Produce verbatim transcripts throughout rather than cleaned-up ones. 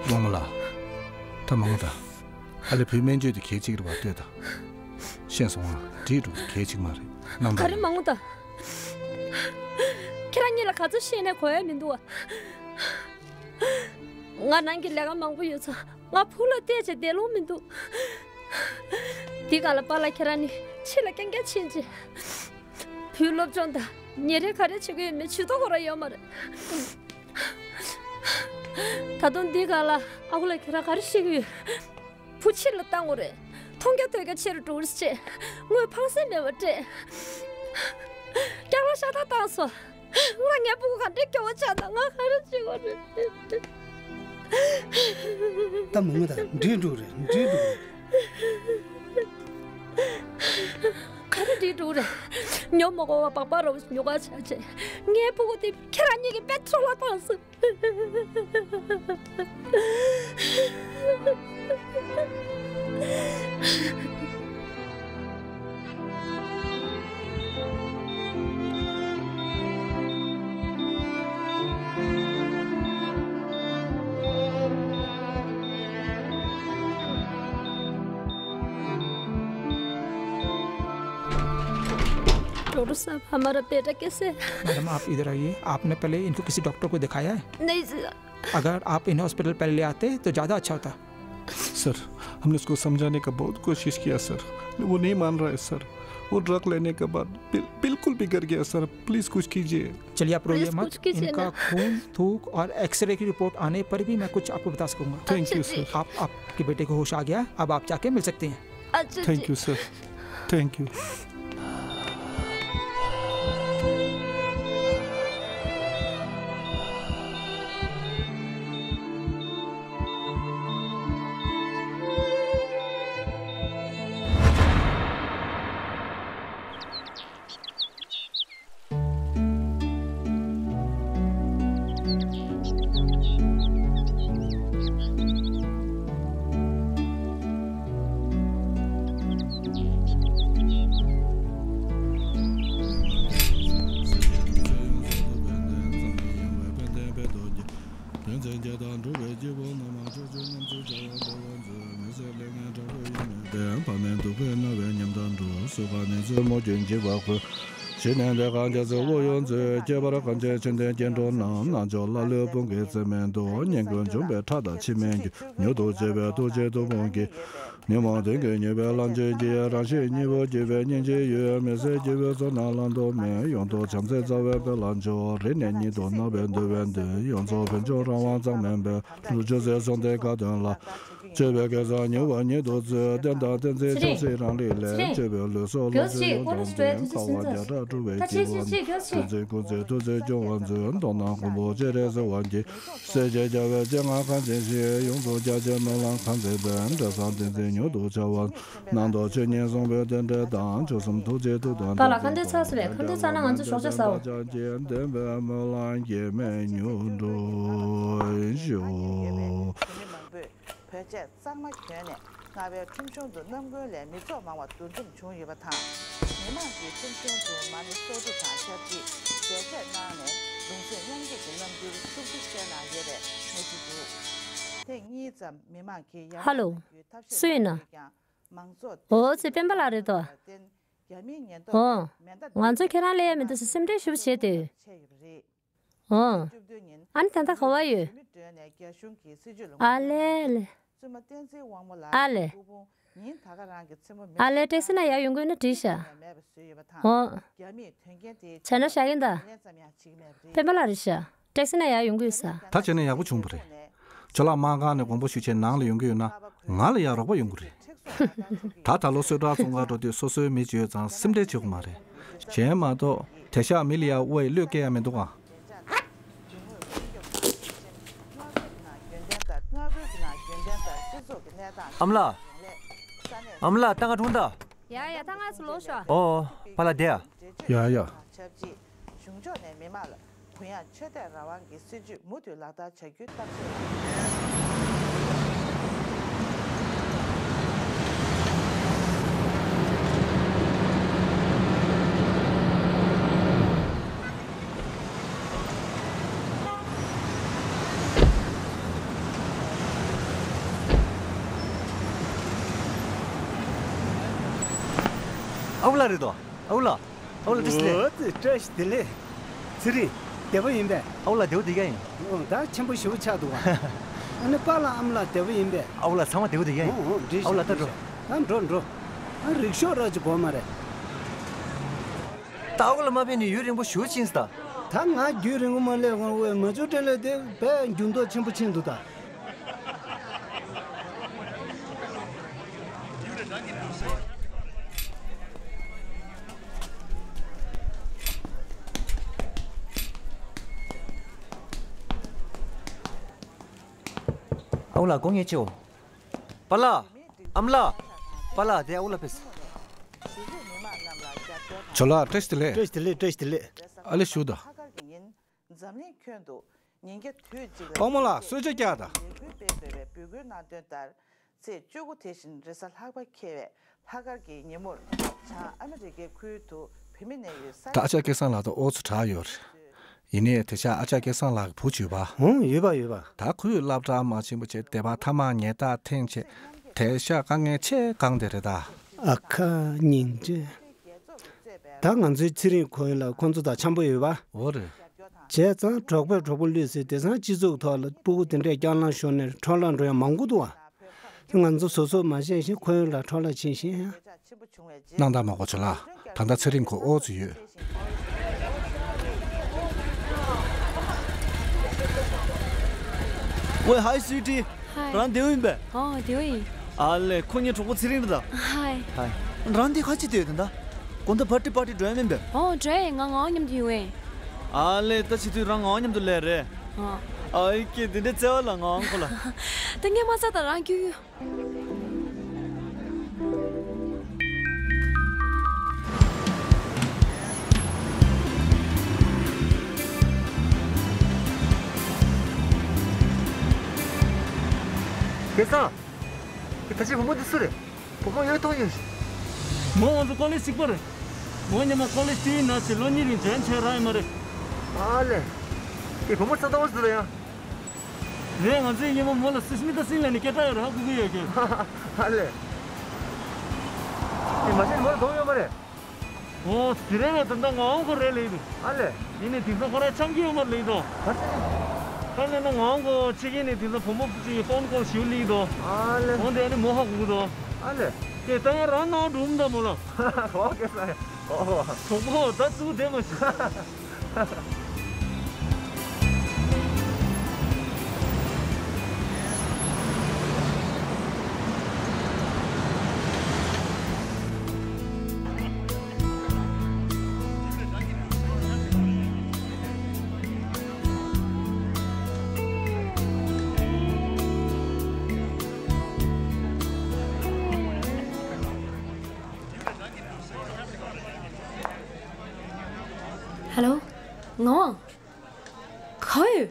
དབང་མོ་ལགས། ད་མ་འོངས་ད། ཨ་ལེ་བུའི་སྨན་བཅོས་དེ་གལ་ཆེ་གི་རེད་པ། ལྟོས་དང་། ཤེས་སོང་ཨ། འགྲིག་འགྲོ་གི། གལ་ཆེ་གི་མ་རེད། གནང་དང་། ག་རེ་མ་འོངས་ད། ཁྱེད་རང་གཉིས་ལ་ག་ཚོད་བཤད་ནས་གོ་ཡ་མི་འདུག་ཨ། ང་རང་གི་ལས་ཀ་མང་པོ་ཡོད་ཙང་། ང་བུ་ལ་བལྟས་བྱས་བསྡད་ལོང་མི་འདུག། འདི་ག་ལ་པཱ་ལགས་ཁྱེད་རང་ནི་ཕྱི་ལ་རྐྱང་རྐྱང་ཕྱིན་བྱས། བུའི་སློབ་སྦྱོང་དང་ཉིན་རེ་ག་རེ་བྱེད་ཀྱི་ཡོད་མེད་ཇུས་གཏོགས་ཁོ་རང་ཡོད་མ་རེད། ད་དུང་འདི་ག་ལ་ཨ་ཁུ་ལགས་ཁྱེད་རང་ག་རེ་བཤད་ཀྱི་ཡོད། བུ་ཕྱིར་ལ་བཏང་དགོས་རེད། མཐོང་རྒྱ་ཐོས་རྒྱ་ཆེ་རུ་འགྲོ་རེད་ཅེས། དངུལ་ཕངས་སེམས་མེད་པ་སྤྲད། རྐྱང་ལ་ཤ་སྟག་བཏང་སོང་། ང་ངའི་སྤུ་གུ་ག་འདྲའི་སྐྱོ་བོ་ཆགས་ན་ང་ག་རེ་བྱེད་དགོས་རེད། ད་མང་མོ་ད་འགྲིག་འགྲོ་རེད། འགྲིག་འགྲོ་རེད། ག་རེ་འགྲིག་འགྲོ་རེད། ཉོ་མ་དགོས་པ་སྦག་སྦག་ར་བོ་ཞིག་ཉོ་ག་བྱ་བྱེད། ངའི་སྤུ་གུ་དེ་ཁྱེད་རང་གཉིས་ཀྱིས་དཔེ་འཕྲོ་བརླག་བཏང་སོང་། डॉक्टर साहब, हमारा बेटा कैसे है? मैडम, आप इधर आइए। आपने पहले इनको किसी डॉक्टर को दिखाया है? नहीं सर। अगर आप इन्हें हॉस्पिटल पहले ले आते तो ज़्यादा अच्छा होता। सर, हमने उसको समझाने का बहुत कोशिश किया सर, वो नहीं मान रहा है सर। वो ड्रग लेने के बाद बिल-, बिल्कुल बिगड़ गया सर। प्लीज कुछ कीजिए। चलिए, आप रोइए प्लीज मत। कुछ कीजिए इनका ना। खून, थूक और एक्सरे की रिपोर्ट आने पर भी मैं कुछ आपको बता सकूंगा। Thank you sir. आप, आपके बेटे को होश आ गया, अब आप जाके मिल सकते हैं। अच्छा जी। Thank you sir. Thank you. དོན་ཚན་བརྒྱད་དང་འགྲོ་བའི་སྐྱེ་བོ་རྣམས་ཕྱོགས་བཅུའི་རྣམ་མཁྱེན་བྱ་བ་འདོད་པ་མཛོད། མི་ཚེ་ལས་ངན་དྲག་པོ་ཡིན་མིན་ཏེ། ཕ་མའི་སྡུག་པའི་རྣ་བས་ཉམས་དང་འགྲོ། སོས་ཀ་ནི་ཚོད་མོ་རྒྱུན་འཇིག་པ་ཁུར། ཞི་གནས་འདོད་ཁ་རྒྱ་མཚོའི་དབུགས་དབྱུང་མཛོད། ཁྱད་པར་གངས་ཅན་ཆོས་ལྡན་སྐྱེ་འགྲོ་རྣམས། རྣལ་འབྱོར་ཀླ་ཀློའི་དཔུང་གིས་བརྩེ་མེད་དུ། སྙན་ཀུན་འབྱུང་བའི་ཁྲག་དང་ཕྱི་མའི་རྒྱུད། མྱུར་དུ་བྱེད་པའི་ཐུགས་རྗེའི་མཐུ་དཔུང་གིས། ཉོན་མོངས་དོན་གྱིས་མྱོས་པའི་ལམ་ཆེན་གྱི། རང་གཤིས་གཉིས་པོ་སྐྱེ་བའི་སྙིང་རྗེའི་ཡུལ། མི་ཟད་སྐྱེ་བོའི་ཚོགས་རྣམས་བླང་དོར་མེད། ཡོངས་རྫོགས་བྱམས་བརྩེའི་རྩ་བའི་དཔལ་ལ་འཇུག་རིག་གནས་ཉིད་དུ་རྣ་བས་འདུལ་བའི་མདུན། ཡོངས་རྫོགས་བོད་ལྗོངས་རང་དབང་གཙང་མའི་དཔལ། ལུས་ཅུང་ཟད་གསུམ་ལྡན་དགའ་སྟོན་ལ། སྤྱོད་པའི་སྐལ་བཟང་མྱུར་བར་ཉིད་དུ་སྩོལ། བརྟན་དང་བརྟན་ཚེ་ཆབ་སྲིད་རང་རིག་ལས། སྤྱོད་པའི་ལུས་སྲོག་ལོངས་སྤྱོད་ཡོངས་བསྡོམས་ལྡན། དཀའ་བ་བརྒྱ་ཕྲག་སྒྲོལ་བའི་སྐྱེ་བོ་རྣམས། དོན་ཚན་ཀུན་ཚེ་ཐུགས་བརྩེས་སྐྱོང་བར་མཛོད། མདོར་ན་མགོན་པོ་སྤྱན་རས་གཟིགས་དབང་གིས། སྲས་བཅས་རྒྱལ་བའི་སྤྱན་སྔར་གང་མཛད་ཅིང་། ཡོངས་རྫོགས་རྒྱ་ཆེན་སྨོན་ལམ་གང་མཛད་པའི། འབྲས་བཟང་བསྟན་འཛིན་མྱུར་དུ་འཆར་བར། རྣམ་རྟོག་ཆོས་ཉིད་བཟུང་བའི་རྟེན་འབྲེལ་དང་། མཆོག་གསུམ་ཐུགས་རྗེའི་མཐུ་དང་། པཱ་ལགས་ཁ་འདོན་ཚར་སོང་བས། ཁ་འདོན་ཚར་ན་ང་ཚོ་ཞོགས་ཇ་ཟ་འོ། བདེན་པའི་སྨོན་ལམ་གེགས་མེད་མྱུར་འགྲུབ་ཤོག། བོད་ཆས་གཙང་མ་གྱོན་ནས་རྔ་བའི་ཁྲོམ་གཞུང་དུ་རྣམ་ཀུན་ལས་མི་ཚོགས་མང་བ་འདུ་འཛོམས་བྱུང་ཡོད་པ་དང་། མི་མང་གིས་ཁྲོམ་གཞུང་དུ་མ་ཎི་གསོག་སྒྲུབ་དང་ཆབས་ཅིག་མཇལ་ཕྱག་གནང་ནས་གདུང་སེམས་མཉམ་སྐྱེད་ཀྱི་རྣམ་འགྱུར་ཤུགས་ཆེ་བསྟན་གནང་ཡོད་པའི་གནས་ཚུལ་འདུག་ཐེངས་གཉིས་ཙམ་མི་མང་གིས་ཡར་ལངས་གནང་རྒྱུའི་ཐབས་ཤེས་གནང་ཡོད་ཀྱང་། མང་ཚོགས་འོ་ཚེ་སྤེན་པ་ལགས་རེད་དོ། བརྟེན། རྒྱ་མིའི་ཉེན་རྟོག་ཨོ། པས་མེ་མདའ་ང་ཚོ་ཁྱེད་རང་ལ་ཡ་མི་འདུག་ཟེར་སེམས་ཁྲལ་ཞེ་པོ་བྱས་ཏེ། ཨོ། ཨ་ནི་ད་ལྟ་ག་བ་ཡོད། ཨ་ལེ་ལེ། ཨ་ལེ། ཨ་ལེ། ཏེ་སི་ན་ཡར་ཡོང་གི་ཡོད་ན་དྲིས་ཤག་ཨོ། བྱས་ན་བཞག་གི་ཡིན་ད། སྤེན་པ་ལགས་རེད་ཤག་ཏེ་སི་ན་ཡར་ཡོང་གི་ཡོད་ས། ད་བྱས་ན་ཡག་པོ་བྱུང་བ་རེད། ཇོ་ལགས་དམག་ཁང་ནས་དགོངས་པ་ཞུ་ཆེད་ནང་ལ་ཡོང་གི་ཡོད་ན་ང་ལ་ཡང་རོགས་པ་ཡོང་གི་རེད། ད་ད་ལོ་གསོལ་ཁྲག་འཚོང་གར་འགྲོ་དུས་སོ་སོའི་མི་བརྗོད་ཙང་སེམས་ཁྲལ་བྱེད་དགོས་མ་རེད། གཞན་མ་གཏོགས་དེང་སང་མི་ལ་ཡང་དབུ་ཡི་བློས་བཀལ་ཡ་མི་འདུག་ཨང་། ཨ་མ་ལགས། ཨ་མ་ལགས་ད་ང་འཁྲུངས་ད། ཡ་ཡ་ད་ང་ཚོ་ལོག་ཤོག་ཨོ། པཱ་ལགས་བསྡད་ཡ། ཡ་ཡ། གཞུང་ཕྱོགས་ནས་མི་མང་ལ་གུ་ཡངས་ཆོས་དད་རང་དབང་གི་སྲིད་བྱུས་མུ་མཐུད་ལག་བསྟར་བྱ་རྒྱུའི་ཐབས་ཤེས། ཨའུ་ལགས་རེད་དོ། ཨའུ་ལགས། ཨའུ་ལགས་བཀྲ་ཤིས་བདེ་ལེགས། ཨོ་ཙི་བཀྲ་ཤིས་བདེ་ལེགས། ཚེ་རིང་། བདེ་པོ་ཡིན་པས། ཨའུ་ལགས་བདེ་པོ་བསྡད་ཀྱི་ཡིན། ཨོ་ད་ཆེན་པོ་ཞེ་པོ་ཆགས་འདུག་བ། ཨ་ནི་པཱ་ལགས་ཨ་མ་ལགས་བདེ་པོ་ཡིན་པས། ཨའུ་ལགས་ཚང་མ་བདེ་པོ་བསྡད་ཀྱི་ཡིན། ཨོ་ཨོ་འགྲིག་ཤག་ཨའུ་ལགས་ད་འགྲོ། ད་འགྲོ་འགྲོ། ཨ་རིག་ཤོག་ར་ཅིག་དགོས་མ་རེད། ད་ཨའུ་ལགས་མ་ཕེབས་ནས་ཡུན་རིང་པོ་ཞེ་པོ་ཕྱིན་སོང་ད། ད་ང་རྒྱུན་རིང་པོ་མ་སླེབས་གོང་དབུས་མ་ཇུ་ཀྲེ་ལེ་དེ་བས་འགྱུར་ལྡོག་ཆེན་པོ་ཕྱིན་འདུག་ད། ཨའུ་ལགས་དགོངས་ངེས་ཆེའོ། པཱ་ལགས། ཨ་མ་ལགས། པཱ་ལགས་དེ་ཨའུ་ལགས་ཕེབས། ཇོ་ལགས་བཀྲ་ཤིས་བདེ་ལེགས། བཀྲ་ཤིས་བདེ་ལེགས། བཀྲ་ཤིས་བདེ་ལེགས། ཨ་ལེ་བཞུགས་དང་། འཛམ་གླིང་ཁྱོན་དུ་ཉིན་བརྒྱ་དུས་གཅིག་ལ་དཔའ་མོ་ལགས་གསོལ་ཇ་རྒྱག་དང་། ལས་འགུལ་སྤེལ་དགོས་པའི་འབོད་སྐུལ་གནང་དོན་ལྟར། ཚེས་བཅུ་དགུ་དེ་བཞིན་རེས་གཟའ་ལྷག་པ་འཁེལ་བའི་ལྷག་དཀར་གྱི་ཉིན་མོར་བྱང་ཨ་མི་རི་ཀའི་ཁུལ་དུ་བུད་མེད་གནས་ཡུལ་ས། ད་ཨ་ཅག་སྐལ་བཟང་ལགས་དང་ཨོ་ཚོ་གྲགས་ཡོད་རེད། ཡིན་ནའི་དེང་སང་ཨ་ཅག་སྐལ་བཟང་ལགས་ཀྱི་བུ་ཡོད་པ། ཧུང་ཡོད་པ་ཡོད་པ། ད་ཁོས་སློབ་གྲྭ་མ་ཕྱིན་པ་བྱས་སྡེ་པ་ཐ་མག་ཉལ་ཐག་འཐེན་བྱས་དེང་སང་དཀའ་ངལ་ཆེས་གང་དེ་རེད་ད། ཨ་ཁ་སྙིང་རྗེ། ད་ང་ཚོའི་ཚེ་རིང་ཁོ་ཡིན་ལ་ཁོ་ཚོ་དང་འཆམ་པོ་ཡོད་པ། འོ་རེད། བྱས་ཙང་གྲོགས་པས་གྲོགས་པོ་བསླུས་ཟེར་དེང་སང་སྤྱི་ཚོགས་ཐོག་ལ་སྤུ་གུ་དེ་འདྲས་སྐྱག་ལང་ཤོར་ནས་འཕྲོ་བརླག་འགྲོ་ཡ་མང་པོ་འདུག་ཨ། ང་ཚོ་སོ་སོ་མ་ཤེས་ཤིང་ཁོ་ཡོད་ལ་འཕྲོ་བརླག་ཕྱིན་ཤིང་། སྣང་དག་མ་གོ་ཆོ་ལ། ད་ལྟ་ཚེ་རིང་ཁོ་ཨོ་ཙི་ཡོད། ཝེ་ཧའི་སུའི་ཊི། ཧའི། རང་བདེ་པོ་ཡིན་པས། ཨོ་བདེ་པོ་ཡིན། ཨ་ལེ་ཁོ་ངའི་གྲོགས་པོ་ཚེ་རིང་རེད་ད། ཧའི། ཧའི། རང་འདི་ཁ་ཅིག་ལྟོས་དང་ད། དགོང་དག་པར་ཊི་པར་ཊི་འགྲོ་ཡ་མིན་པས། ཨོ་འགྲོ་ཡ་ཡིན། ང་ངའང་མཉམ་དུ་ཡོང་ཨེ། ཨ་ལེ་ད་བྱེད་དུས་རང་ངའང་མཉམ་དུ་སླེབས་རེད། ཨོ། ཨའི་ཀེ་འདི་འདྲའི་བརྩེ་བ་ལ་ངའང་ཁོ་ལ། ད་ངས་མ་ཚད་ད་རང་ཁྱོད་ཡོད། སྐལ་བཟང་། ཁྱེད་ད་ཅི་བུ་མོ་འདི་སུ་རེད། བུ་མོ་ཡོད་མཐོང་ཡོད་ཤི། མོ་ང་ཚོ་ཀོ་ལེཇ་གཅིག་པ་རེད། མོ་ཉི་མ་ཀོ་ལེཇ་དུས་ཡིན་ན་ཆེ་ལོ་གཉིས་རིང་འཇོན་ཆེ་རག་ཡོད་མ་རེད། ཨ་ལེ། ཁྱེད་བུ་མོ་ས་ཏོ་ཟེར་ཡ། རེད། ང་ཚོའི་ཉི་མ་མོ་ལ་སུ་ཤི་མི་ད་སིང་ལ་ནི་སྐད་གྲགས་ཡོད་རེད་ཧ་གོ་གི་ཡོད་ཀྱི། ཨ་ལེ། ཁྱེད་མ་ཤེས་མོ་ལ་དོགས་ཡོད་མ་རེད། ཨོ་དེ་རེད་པས། ད་ལྟ་ངའང་ཁོ་རེད་ལེགས་འདུག་ཨ་ལེ། ཡིན་ནའི་དེང་སང་ཁོ་རང་འཆམ་གྱི་ཡོད་མ་རེད་ལེགས་འདུག་ད་ལྟ་ན་ངའང་ཁོ་ཕྱི་རྒྱལ་ནས་དེང་སང་བུ་མོ་ཅིག་ཕོན་ཀོལ་ཞུ་ལེགས་འདུག་ཨ་ལེ། འོན་ཏེ་ཨ་ནི་མོ་ཧ་གོ་གི་འདུག་ཨ་ལེ། དེ་ད་ཡང་རང་ནང་འགྲོ་མི་འདུག་མོ་ལ། ཨོ་ཀེ་སར། ཨོ། གྲོགས་པོ་ད་ཚུར་བསྡད་མ་ཤེས། ཧེ་ལོ། ངོ་། ག་ཡོད།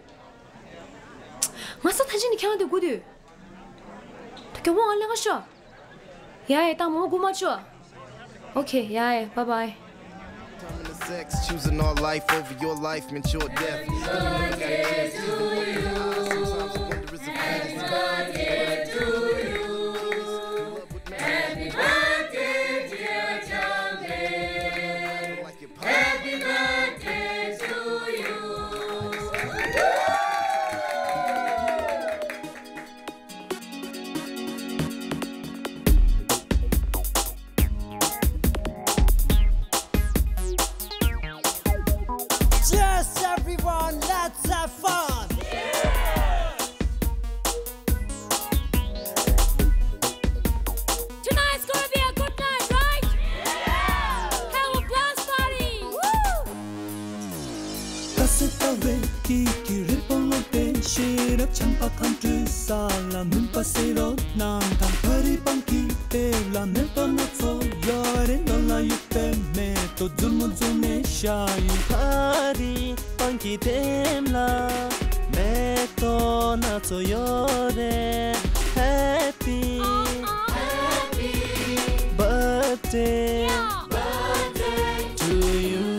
ང་ས་ཐང་ཆེན་ནས་ཁྱེད་རང་དེ་སྒུག་དུས། ད་མགྱོགས་པོ་ང་ལེན་ག་ཤོག་ཡ་ཡ། ད་མོ་སྒུག་མ་ཆོག་ཨོ་ཁེ། ཡ་ཡ། བཱའི་བཱའི། Choosing our life over your life meant your death. Sometimes I wonder is it really ལ་མེ་ཏོག་སྣ་ཚོགས་ཡོད་རེད། ནོར་ལ་ཡོད་པའི་མེ་ཏོག་མཛུབ་མོ་བཙུགས་ནས་བཞག་ཡོད། ཕ་རི་སྤང་གི་ལྡེམ་ལ་མེ་ཏོག་སྣ་ཚོགས་ཡོད་རེད། Happy birthday to you.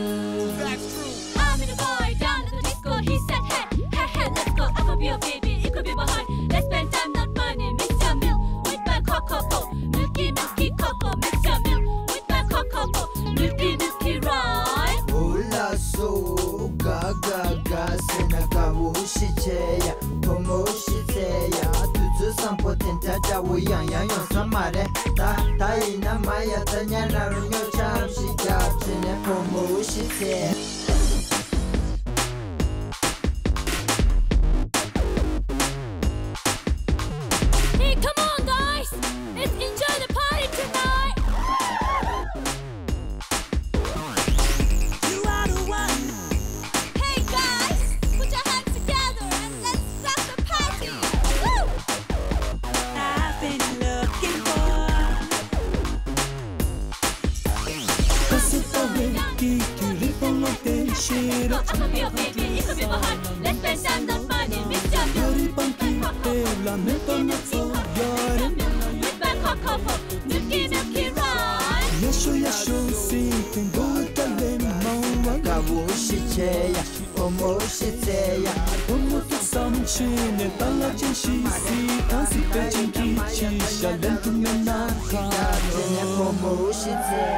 I'm in a boy down at the disco. He said, hey, hey, hey, let's go. I could be your baby, it could be my heart. Let's spend time, not money. Mix your milk with my cocoa pop. Milky, milky cocoa. Mix your milk with my cocoa pop. Milky, milky ride. འོ་ལགས་སོ། ག་ག་ག་ཟེར་ན་དགའ་བོ་ཞིག་བྱས་ཡ། བུ་མོ་ཞིག་བཙལ་ཡ། དུས་ཚོད་བཟང་པོ་དེ་འདྲ་འདྲ་བོ་ཡང་ཡང་ཡོང་ས་མ་རེད། ད་ད་ཡིན་ན་མ་ཡ། ད་ཉལ་ན་རུ་སྨྱོ་ཆམ་ཞིག་རྒྱབ་བྱས་ནས་བུ་མོ་ཞིག་བཙལ། Hey, come on, guys! Let's enjoy the party tonight! You are the one. Hey, guys, put your hands together and let's rock the party. Woo! I've been looking for. དགའ་བོ་ཞིག་བྱས་ཡ། བུ་མོ་ཞིག་བཙལ་ཡ། བུ་མོ་ཐུགས་བསམ་ཤེས་ནས་ཏཱ་ལ་ཅན་ཞིག་གཟིགས། ཐང་སི་པེ་ཅིན་གྱི་ཕྱི་ཤ་ལན་དུ་མེད་ན་ཁ་བྱས་ནས་བུ་མོ་ཞིག་བཙལ།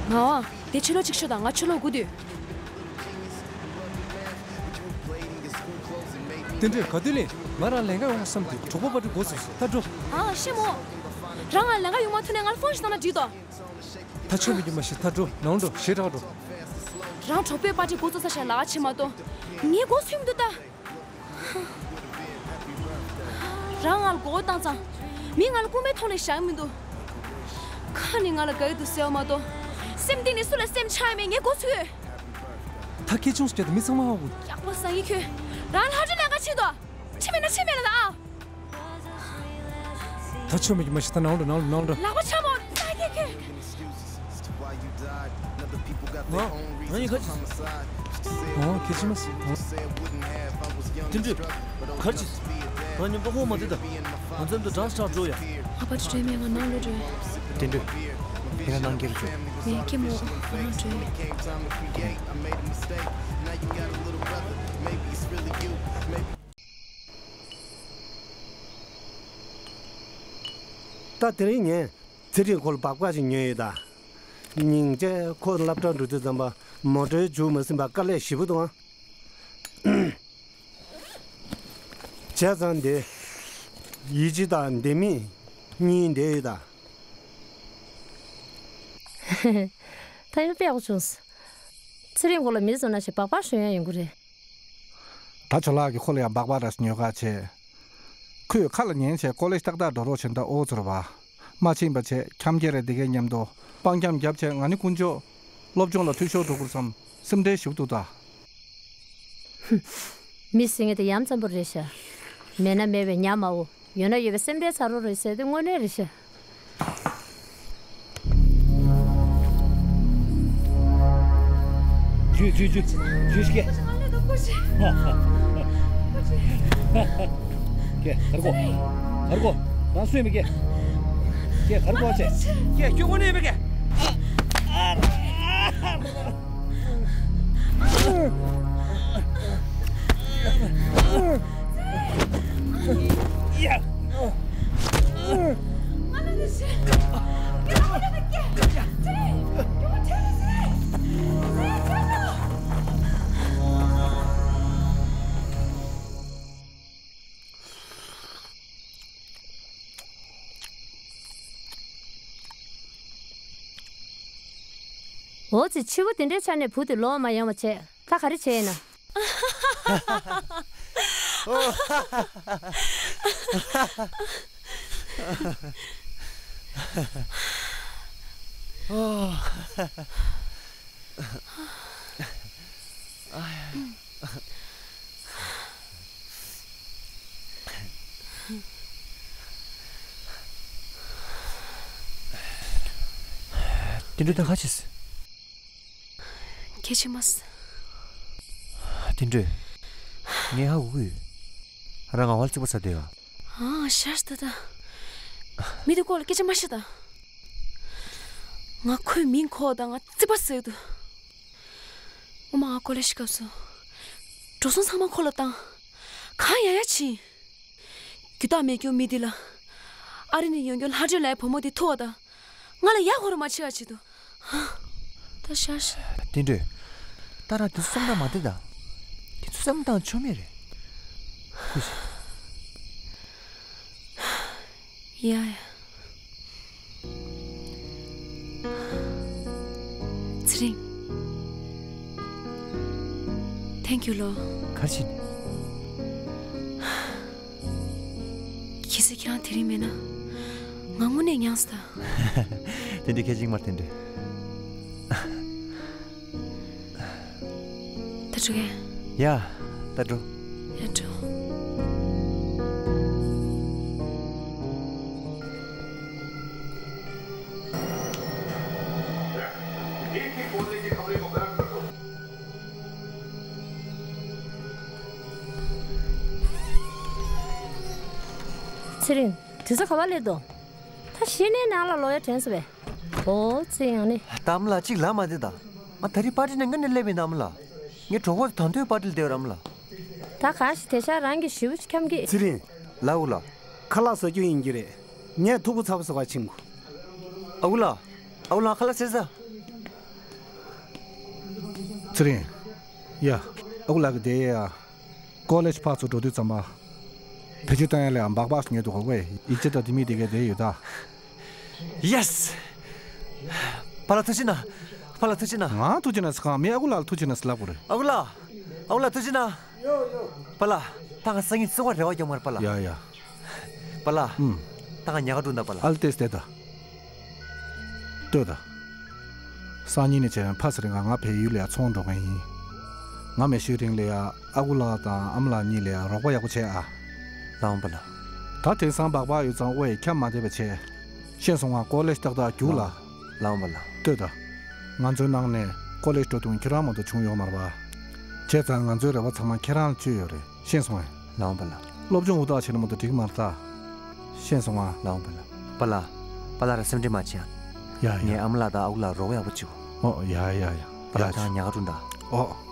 ང་དེ་ཕྱི་ལོགས་གཅིག་ཤོད་དང་། ང་ཕྱི་ལོགས་སྒུག་དུས། དེ་འདྲས་ག་དུས་ལས་ང་རང་ལས་ཀ་ཡོང་བསམ་དུས་གྲོགས་པོ་པ་ཏྲི་འགོ་ཚུགས་སོང་། ད་འགྲོ། ཨ་ཤི་མོ། རང་ང་ལས་ཀ་ཡོང་མ་ཐུབ་ནས་ང་ལ་ཕོན་ཞིག་བཏང་ན་འགྲིག་དོ། ད་ཆོ་མི་རྒྱུ་མ་ཤི། ད་འགྲོ། ནང་འགྲོ། ཞེ་དྲག་འགྲོ། རང་གྲོགས་པོས་པ་ཏྲི་འགོ་ཚུགས་ས་ཞིག་ལ་ལས་ཀ་བྱེད་མ་གཏོགས། ངས་འགོ་ཚུགས་མི་འདུག་ད། རང་ང་ལ་མགོ་བོ་བཏང་ཙང་། མི་ང་ལ་རྐུན་མའི་ཐོག་ནས་བཞག་མི་འདུག་ཁ་ནས་ང་ལ་དགའ་ཡི་འདུག་ཟེར་བ་མ་གཏོགས། སེམས་གཏིང་ནས་སུ་ལ་སེམས་ཆགས་ཡ་མེད། ངས་འགོ་ཚུགས་ཡོད། ད་སྐད་ཆུང་ཟེར་དུས་མི་ཚང་མ་ཧ་གོ། སྐྱག་པ་ཟ་ངེ་ཁྱོད། རང་ལྷ་འདྲེ་ལས་ཀ་བྱེད་དོ། ཁྲིམས་མེད་ན་ཁྲིམས་མེད་ལ་ད་ཨ། ད་ཆོ་མི་རྒྱུ་མ་ཤི། ད་ནང་འགྲོ། ནང་འགྲོ། ནང་འགྲོ། ལག་པ་འཆང་མོ་ཟ་ངེ་ཁྱོད། ང་ང་ཡིན་ཁ་ཅིག་ཨོ་ཁྱེད་ཅི་མ་སི། ཨོ། དེ་འདྲས་གར་ཅིག་ང་མཉམ་དུ་ཧོ་མ་དེ་ད། ང་མཚམས་དུ་གྲངས་ཆག་འགྲོ་ཡ། ཨ་ཕ་ཅི་སྤྲད་མེད། ང་ནང་ལོག་འགྲོ་ཡ། དེ་འདྲས་ངས་ནང་འགྱེལ་བྱུང་། ངས་ཀྱི་མོ་ང་ནང་འགྲོ་ཡ། ད་དེ་རིང་ངས་ཚེ་རིང་ཁོ་ལ་སྦག་སྦག་ཅིག་ཉོས་ཡོད་ད། སྙིང་རྗེ། ཁོ་སློབ་གྲྭར་འགྲོ་དུས་ཙམ་པ་མོ་ཊའི་རྒྱུག་མ་ཟིན་པ་དཀའ་ལས་ཞེ་པོ་འདུག་ཨང་། བྱས་ཙང་འདི། ཡིད་ཆེས་དང་ལྡན་མིན་གཉིས་བསྡད་ཡོད་ད། ད་ཡང་དཔེ་ཡག་པོ་བྱུང་སོང་། ཚེ་རིང་ཁོ་ལ་མི་བཟོ་ན་ཞེས་སྦག་སྦག་ཞོན་ཡ་ཡོང་གི་རེད། ད་ཇོ་ལགས་ཀྱིས་ཁོ་ལ་ཡང་སྦག་སྦག་ར་ཉོ་ག་བྱས། ཁོས་ཁ་ལ་ཉན་བྱས་ཀོ་ལེ་ཇི་ཏག་ཏག་འགྲོ་རོགས་བྱས། ད་ཨོ་ཚོར་བ། མ་ཕྱིན་པ་བྱས་འཁྱམ་རྒྱ་རེ་འདི་གའི་མཉམ་དུ་སྤང་འཁྱམ་རྒྱབ་བྱས། ང་ནི་དཀོན་མཆོག་སློབ་སྦྱོང་ལ་འཐུས་ཤོར་འགྲོ་དགོས་བསམ་སེམས་ཁྲལ་ཞིག་འདུག་ད། མི་ཟེར་མཁན་དེ་ཡ་མཚན་པོ་རེད་ཤག་མེད་ན་མེད་པའི་ཉམས་མ་འོ། ཡོད་ན་ཡོད་པའི་སེམས་ཁྲལ་ཚ་རོ་རེད་ཟེར་དེ་དངོས་གནས་རེད་ཤག་རྒྱུ་རྒྱུ་རྒྱུ་རྒྱུ་ཞིག་གེ། གེ་གར་གོ་གར་གོ་རང་སུས་མི་གེ། གེ་གར་གོ་ཆེ་གེ་ཁྱོད་དངོས་གནས་མི་གེ། འོ་ཙི། ཕྱི་བོ་དེ་འདྲའི་ཆ་ནས་བུ་དེ་ལོག་མ་ཡོང་བ་བྱས། ད་ག་རེ་བྱས་ཡིན་ན། བསྟན་སྒྲོལ་ད་ག་བྱས། སྐད་ཆ་མ་ཟ། བསྟན་སྒྲོལ། ངས་ཧ་གོ་གི་ཡོད། རང་ང་བལ་རྩིག་པ་ཟ་བསྡད་ཡོད། ཨང་ཤར་ད་ད། མི་དེ་སྐོར་ལ་སྐད་ཆ་མ་བཤད་ད། ང་ཁོའི་མིང་གོ་ད་ང་རྩིག་པ་ཟ་འདུག་སྔོན་མ་ང་ཀོ་ལེ་ཇི་སྐབས་སུ། འགྲོ་སོང་ཚང་མ་ཁོ་ལ་བཏང་། གང་ཡག་ཡག་ཕྱིན། རྒྱུ་དག་མེད་རྒྱུ་མི་འདི་ལ། ཨ་རི་ནས་ཡོང་རྒྱུ་ལྷ་སྒྲོན་ལགས་བུ་མོ་འདི་ཐུག་པ་དང་། ང་ལ་ཡག་ཧོ་རུ་མ་ཆེ་བ་བྱེད་དོ། ད་ཤ་ཤ། བསྟན་སྒྲོལ། ད་རང་དེ་ཚོ་བསམ་ད་མ་བསྡད་ད། དེ་ཚོ་བསམ་བཏང་ཆོག་མེད་རེད། ཁུ་ཤ། ཡ་ཡ། ཚེ་རིང་། Thank you ལོ། ག་རེ་བྱས་ནས། གལ་སྲིད་ཁྱེད་རང་དེ་རིང་མེད་ན། ང་དངོས་གནས་མྱངས་སོང་ད། དེ་འདྲའི་ཁྱད་ཅིག་མ་རེད་དེ་འདྲ། ད་འགྲོ་གས། ཡ། ད་འགྲོ། ཡ་འགྲོ། ཚེ་རིང་། དུས་ཚོད་ག་པར་སླེབས་འདུག་ད་གཞི་ནས་ནང་ལ་ལོག་ཡ་དྲན་སོང་བས། ཨོ་ཙི་ཡང་ནི། ད་ཨ་མ་ལགས་གཅིག་ལབ་མ་བདེ་ད། ང་ད་རེས་པར་ཏི་ནང་སྔ་ནས་སླེབས་ཡིན་ད་ཨ་མ་ལགས། ངའི་གྲོགས་པོ་དང་དུས་པར་ཏི་ལ་བསྡད་ཡོད་ར་ཨ་མ་ལགས། ད་ག་ཞིག་དེ་ཤག་རང་གི་ཞེ་པོ་ཅིག་འཁྱམ་གི། ཚེ་རིང་། ལགས་འོ་ལགས། ཁ་ལག་ཟ་རྒྱུ་ཡིན་གྱི་རེད། ངས་ཐུག་པ་ཚ་པོ་ཟ་བར་ཕྱིན་གོ། ཨ་ཁུ་ལགས། ཨ་ཁུ་ལགས་ཁ་ལག་ཟས་ཟ། ཚེ་རིང་། ཡ། ཨ་ཁུ་ལགས་ཀྱི་དེ་ཡ། ཀོ་ལེ་ཇི་ཕར་ཚུར་འགྲོ་དུས་ཙམ་པ། བེད་སྤྱོད་བཏང་ཡ་ལས་འབག་འབག་ཉོས་འདུག་ག་ཝེ། ཡིག་ཆ་དང་དེ་མིན་དེ་གས་དེ་ཡོད་ད། Yes། པཱ་ལགས་ཐུགས་རྗེ་གནང་། པཱ་ལགས་ཐུགས་རྗེ་གནང་། ང་ཐུགས་རྗེ་གནང་ཟེར་གང་མི། ཨ་ཁུ་ལགས་ལ་ཐུགས་རྗེ་གནང་ཟེར་ལབ་དགོས་རེད། ཨ་ཁུ་ལགས། ཨ་ཁུ་ལགས་ཐུགས་རྗེ་གནང་། པཱ་ལགས། ད་ང་སང་ཉིན་བཙོན་ཁང་རེ་བ་རྒྱག་མ་རེད་པཱ་ལགས། ཡ་ཡ། པཱ་ལགས། ཨུམ། ད་ང་ཉལ་ཁར་འགྲོ་ད་པཱ་ལགས། ཨལ་ཏེས་ཏེ་ད། ལྟོས་དང་། སང་ཉིན་ནས་བྱས་ཕ་ཚེ་རིང་ང་ང་བལ་ཡུལ་ལ་ཡ་ཚོང་འགྲོ་མཁན་ཡིན། ང་མེད་ཤུལ་རིང་ལ་ཡ་ཨ་ཁུ་ལགས་དང་ཨ་མ་ལགས་གཉིས་ལ་ཡ་རོགས་པ་ཡག་པོ་བྱས་ཨ། ལགས་འོང་པ་ལགས། ད་དེང་སང་སྦག་སྦག་ཡོད་ཙང་ཨོ་ཡ་འཁྱམ་མ་བསྡད་པ་བྱས། ཤེས་སོང་ང་། ཀོ་ལེ་ཇི་ཏག་ཏག་རྒྱུགས་ལ། ལགས་འོང་པ་ལགས། ལྟོས་དང་། ང་ཚོའི་ནང་ནས་ཀོ་ལེ་ཇི་འགྲོ་དུས་ཁྱེད་རང་མ་གཏོགས་བྱུང་ཡོད་མ་རེད་པ། བྱས་ཙང་ང་ཚོའི་རེ་བ་ཚང་མ་ཁྱེད་རང་ལ་བཅོལ་ཡོད་རེད། ཤེས་སོང་ངས། ལགས་འོང་པ་ལགས། སློབ་སྦྱོང་ཧུར་ཐག་བྱས་ན་མ་གཏོགས་འགྲིག་གི་མ་རེད་ད། ཤེས་སོང་ང་། ལགས་འོང་པ་ལགས། པཱ་ལགས། པཱ་ལགས་རང་སེམས་ཁྲལ་མ་བྱེད་ཨ། ཡ་ཡ། ངས་ཨ་མ་ལགས་དང་ཨ་ཁུ་ལགས་རོགས་ཡག་པོ་བྱེད་དགོས། ཨོ་ཡ་ཡ་ཡ། པཱ་ལགས་ཡ། ད་ང་ཉལ་ཁར་འགྲོ་ད། ཨོ།